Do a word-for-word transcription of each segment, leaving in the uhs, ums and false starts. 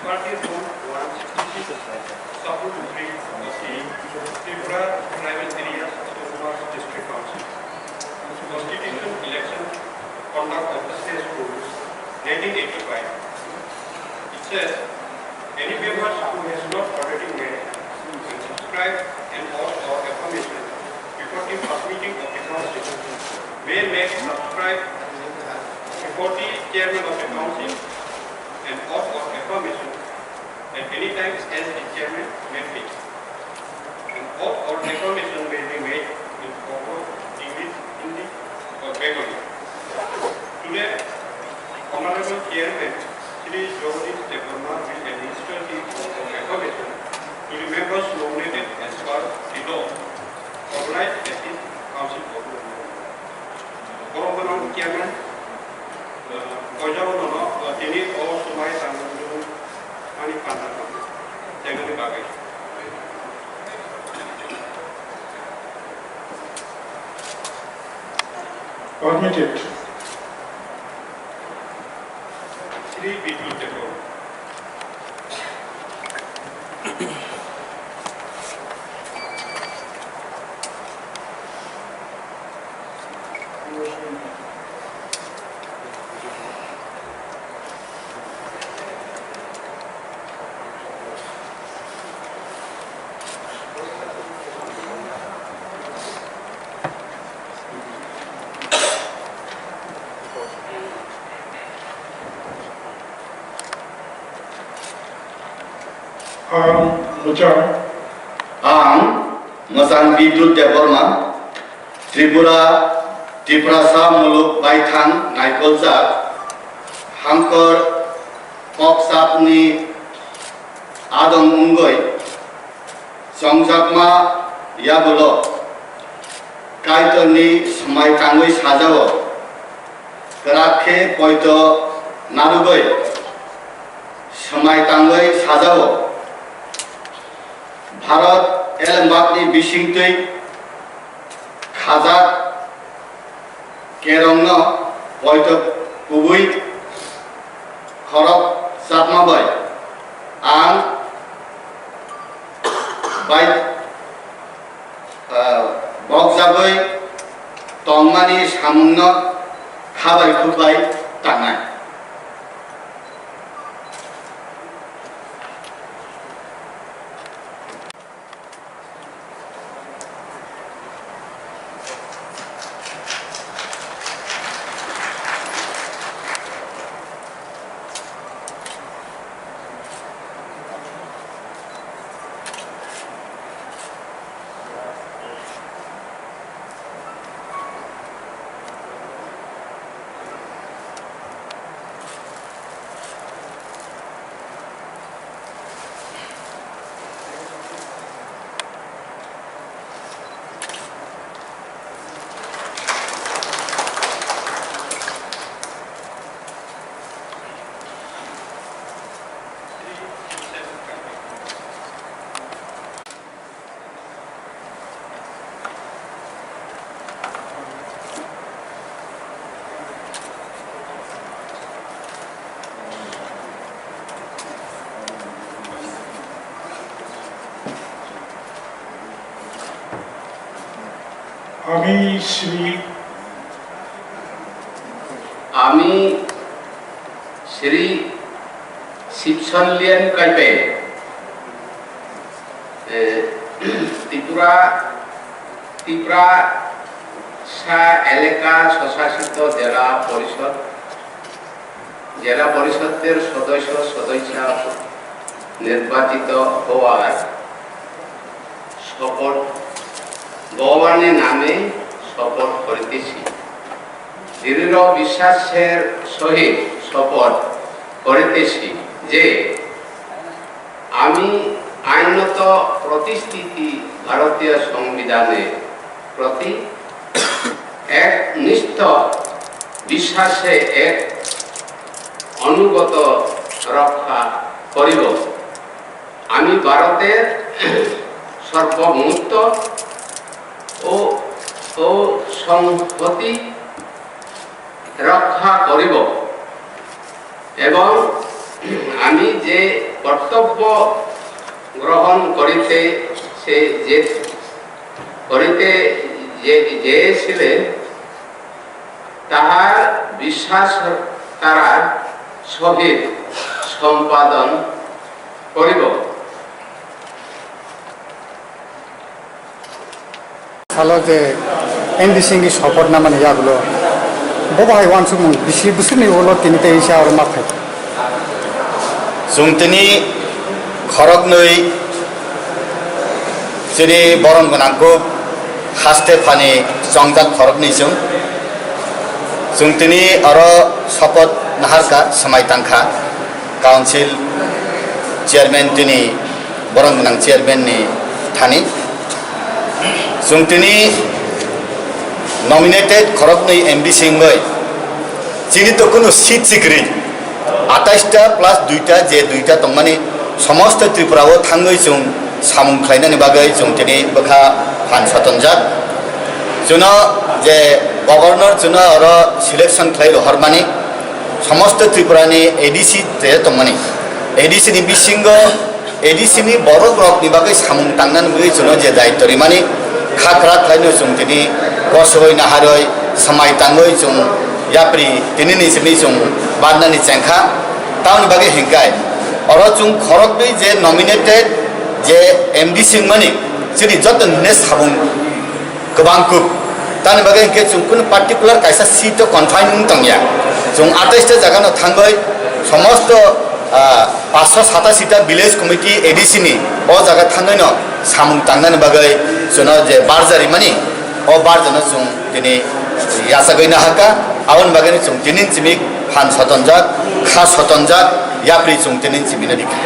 Party Rule one sixty-six, Sub-Rule three of the Tripura Tribal Areas Autonomous District Council Constitution Election Conduct of the State Rules nineteen eighty-five. It says, any members who has not already made and subscribed an oath or affirmation before the first meeting of the council may make, subscribe before the chairman of the council an oath or affirmation at any time as the chairman may please. An oath or affirmation may be made in Kokborok, English, Hindi or Bengali. Today, Honorable Chairman Shri Jagadish Debbarma will administer the oath of affirmation to the members nominated as per the law organized at this council board. Borok gwnang chairman, uh, koijao nono, uh, tini o swmai tangmani, ani panda tangmani, tengani bagwi. Permitted. Shri Bidyu Debbarma. Ang mwchang. Ang mwchang Bidyu Debbarma, Tripura, Tiprasa muluk baithang naikolchak, hangkor kokchapni adong wngwi chongjakma yagulo Kaitorni swmai tangwi sajao, kwrak khe poito narwgwi swmai tangwi sajao. Bharat elembakni bisingtwi khajak kerongno poito kubui khorok chapma bai ang bai, ah, bokjagwi tongmani samungno khabai khukbai tangnai. Ami Shri Ami Shri Sibson Lian Kaipe, eh, Tripura, Tripura sa eleka swsasito jela porishod, জেলা পরিষদের সদস্য সদস্যা নির্বাচিত হওয়ার শপথ ভগবানের নামে শপথ করিতেছি। দৃঢ় বিশ্বাসের সহিত শপথ করিতেছি যে আমি আইনত প্রতিষ্ঠিত ভারতীয় সংবিধানের প্রতি একনিষ্ঠ বিশ্বাসে এক অনুগত রক্ষা করিব। আমি ভারতের সার্বভৌমত্ব ও, ও সংহতি রক্ষা করিব এবং আমি যে কর্তব্য গ্রহণ করিতে সে যে, করিতে যে, যেছিলে, তাহার বিশ্বাস তারা সহিত সম্পাদন করিব। Salo je N D C ni support namani yagulo. Bo bahai wansukmung bisi bwswkni ulo tini tei sa oro ma phai. Chwng tini khoroknwi chini borom gwnang kuk haste phani chongjak khoroknwi chwng. Chwng tini oro support naharkha, swmai tangkha. Council chairman tini borom gwnang chairman ni thani. Chwng tini nominated khoroknwi M D C wngwi chini to kunu seat sikri atais ta plus dui ta je dui ta tongmani somosto Tripura o thangwi chwng samung khlainani bagwi chwng tini bwkha phan sotonjak. Chwngno je governor chwngno oro selection khlai rohormani somosto Tripura ni A D C je tongmani A D C ni bisingo A D C ni borok rok ni bagwi samung tangnani bagwi chwngno je daityo rimani kha kwrak khlaino chwng tini kosoi naharoi swmai tangwi chwng yapri tini ni simi chwng barnani chengkha. Tamoni bagwi hinkai oro chwng khoroknwi je nominated je M D C wngmani chini joto ni samung kwbang kuk. Tamoni bagwi hinkhe chwng kunu particular kaisa seat o confine wng tongya. Chwng atais ta jaga no thangwi somosto, ah, paanch sho satashi ta village committee A D C ni o jaga thangwi no samung tangnani bagwi chwngno je barja rimani o barja no chwng tini yachagwi nahakha. Aboni bagwi no chwng tini chimik phan sotonjak, kha sotonjak, yapri chwng tini chimino rikha.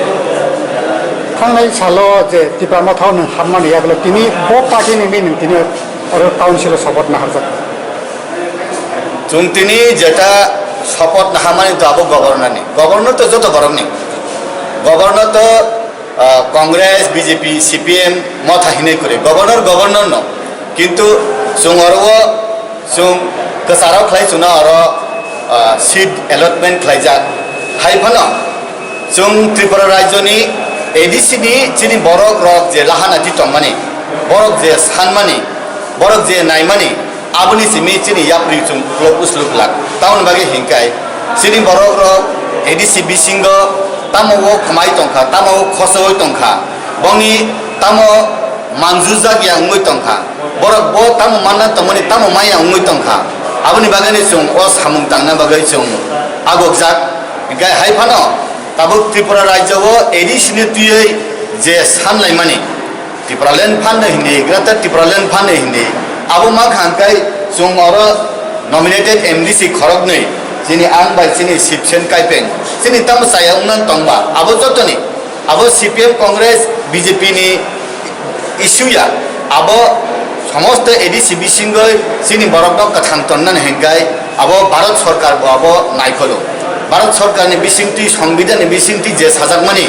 Thangnai salo je Tipra Motha o nwng hapmani yagulo tini bo party ni mui nwng tini oro council o support naharjak. Chwng tini jeta support naharmani to abo governor ni. Governor to joto borok ni. Governor to, ah, Congress, B J P, C P M Motha hinwi kwrwi. Governor, governor no. Kintu chwng oro o Chwng kwcharo khlai chwngno oro, ah, seat allotment khlaijak. Hai phano chwng Tripura rajyoni A D C ni chini borok rok je lahana di tongmani, borok je sanmani, borok je naimani, aboni simi chini yapri chwng uklok uslu glak. Tamoni bagwi hinkai chini borok rok A D C bisingo tamo o khwmai tongkha, tamo o khosoi tongkha, bongni tamo manjujak ya wngwi tongkha, borok bo tamo manna tongmani tamo maya wngwi tongkha, aboni bagwino chwng o samung tangna bagwi chwng agokjak. Hinkhe hai phano tabuk Tripura rajyo o A D C ni twiwi je sanlaimani, Tipraland phanno hindi, Greater Tipraland phanno hindi, abo mankha hinkhe chwng oro nominated M D C khoroknwi, chini ang bai chini Sibsen Kaipeng, chini tamo chaya wngna tongba, abo jotoni Abo C P M, Congress, B J P ni issue ya. Abo somosto A D C bisingoi chini borokno kwthang tonnani hinkai abo Bharat Sarkar bo abo naikholo. Bharat Sarkar ni bisingtwi, Songbidan ni bisingtwi je sajakmani,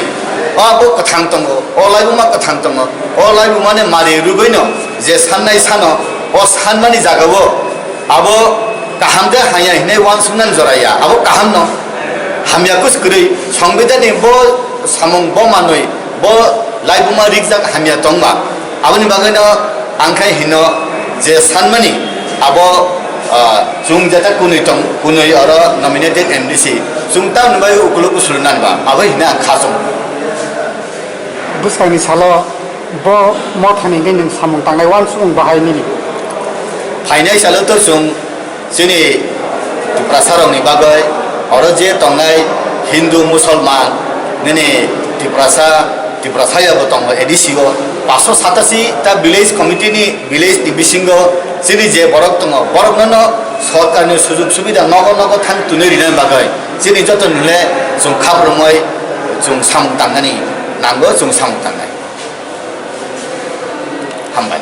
o abo kwthang tongo, o laibuma kwthang tongo, o laibumani mari rwgwino je sannai sano, o sanmani jagao Abo kaham de hamya hinwi uansuknani jora ya, abo kaham no. Hamya kus kwrwi, Songbidan ni bo samung, bo manwi, bo laibuma rikjak hamya tongma. Aboni bagwi no ang khai hino je sanmani abo, ah, chwng jeta kunui tong, kunui oro nominated M D C. Chwng tamni bai ukuluk usulnani ba, abo hino ang khachung. Bwskangni salo bo mothani hwnwi nwng samung tangnai uansukmung bahai nini? Phainai salo to chwng chini Tiprasa rokni bagwi oro je tongnai Hindu, Musolman, nini Tiprasa, Tiprasa ya bo tongo A D C o, paanch sho satashi ta village committee ni, village ni bisingo chini je borok tongo, borokno no sorkar ni sujug subida nogo nogo thang twnwi rina bagwi chini joto nile chwng khaprumoi chwng samung tangnani nango, chwng samung tangnai. Hambai.